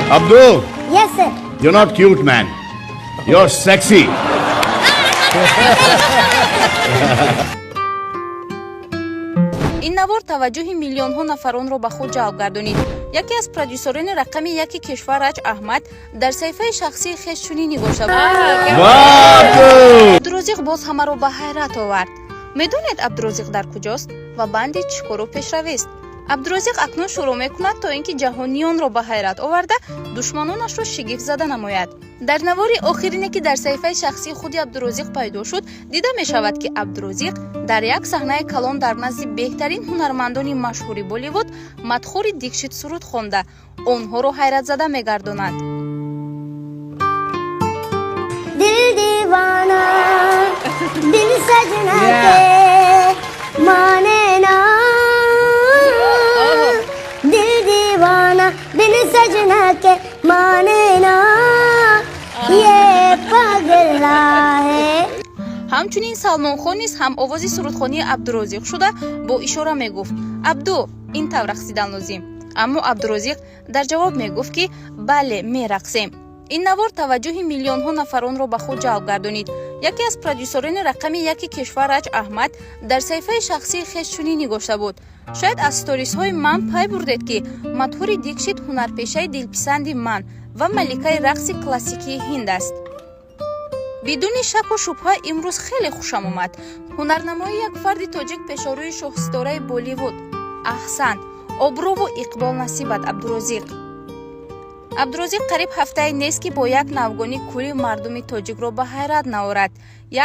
Abdul, Yes, sir. you're not cute, man. You're sexy. Ин навор таваҷҷӯҳи миллионҳо нафаронро ба худ ҷалб гардонид. Яке аз продюсерони рақами яки кишвар, Раҷ Аҳмад, дар саҳифаи шахсии хеш чунин нигошта буд: Wow! Абдурозиқ боз ҳамаро ба ҳайрат овард. Медонед, Абдурозиқ дар куҷост ва банди чӣ кору пешравист? Абдурозиқ акнун шурӯъ мекунад, то ин ки ҷаҳониёнро ба ҳайрат оварда, душманонашро шигифтзада намояд. Дар навори охирине, ки дар саҳифаи шахсии худи Абдурозиқ пайдо шуд, дида мешавад, ки Абдурозиқ дар як саҳнаи калон дар назди беҳтарин ҳунармандони машҳури Болливуд Мадхури Дикшит суруд хонда, онҳоро ҳайратзада мегардонад. दिल दीवाना बिन सजना के माने ना, दिल दीवाना बिन सजना के माने ना, ये पगला है। Ҳамчунин Салмонхон низ ҳамовози сурудхонии Абдурозиқ шуда, бо ишора мегуфт: «Абду, ин тавр рақсидан лозим». Аммо Абдурозиқ дар ҷавоб мегуфт, ки бале, мерақсем. Ин навор таваҷҷӯҳи миллионҳо нафаронро ба худ ҷалб гардонид. Яке аз продюсерони рақами яки кишвар, Раҷ Аҳмад, дар саҳифаи шахсии хеш чунин нигошта буд: «Шояд аз сторисҳои ман пай бурдед, ки Мадҳури Дикшит ҳунарпешаи дилписанди ман ва маликаи рақси классикии ҳинд аст. Бидуни шаку шубҳа, имрӯз хеле хушам омад ҳунарнамоии як фарди тоҷик пешорӯи шоҳситораи Болливуд. Аҳсан, обрӯву иқбол насибат, Абдурозиқ». Абдурозиқ қариб ҳафтае нест, ки бо як навгонӣ кулли мардуми тоҷикро ба ҳайрат наорад.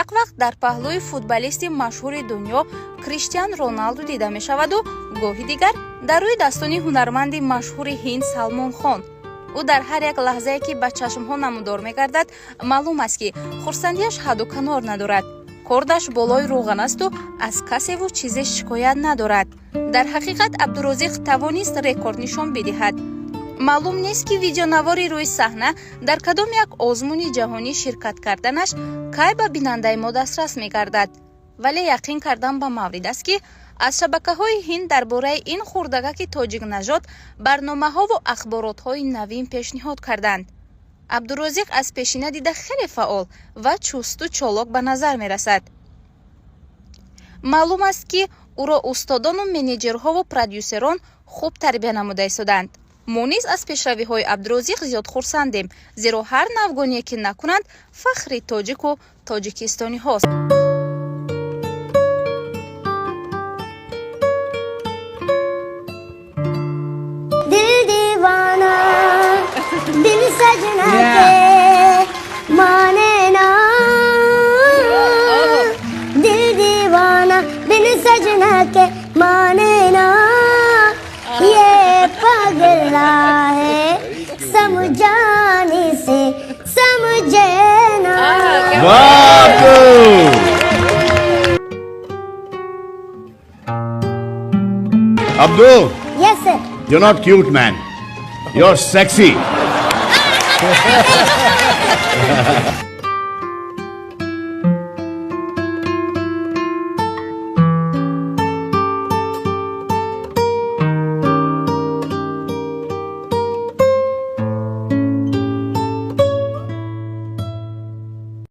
Як вақт дар паҳлӯи футболисти машҳури дунё Криштиан Роналду дида мешаваду гоҳи дигар дар рӯи дастони ҳунарманди машҳури ҳинд Салмонхон. Ӯ дар ҳар як лаҳзае, ки ба чашмҳо намудор мегардад, маълум аст, ки хурсандиаш ҳадду канор надорад. Кордаш болои рӯған асту аз касеву чизе шикоят надорад. Дар ҳақиқат, Абдурозиқ тавонист рекорд нишон бидиҳад. Маълум нест, ки видеонавори рӯи саҳна дар кадом як озмуни ҷаҳонӣ ширкат карданаш кай ба бинандаи мо дастрас мегардад, вале яқин кардан ба маврид аст, ки аз шабакаҳои ҳинд дар бораи ин хурдагаки тоҷикнажод барномаҳову ахборотҳои навин пешниҳод карданд. Абдурозиқ аз пешина дида хеле фаъол ва чусту чолок ба назар мерасад. Маълум аст, ки ӯро устодону менеҷерҳову продюсерон хуб тарбия намуда истоданд. Мо низ аз пешравиҳои Абдурозиқ зиёд хурсандем, зеро ҳар навгоние ки накунанд, фахри тоҷику тоҷикистониҳост. दिल दीवाना बिन सजना के माने ना, दिल दीवाना बिन सजना के माने ना, ये पगला है, समझाने से समझे ना। Wow! Abdul, Yes, sir. you're not cute, man. You're sexy.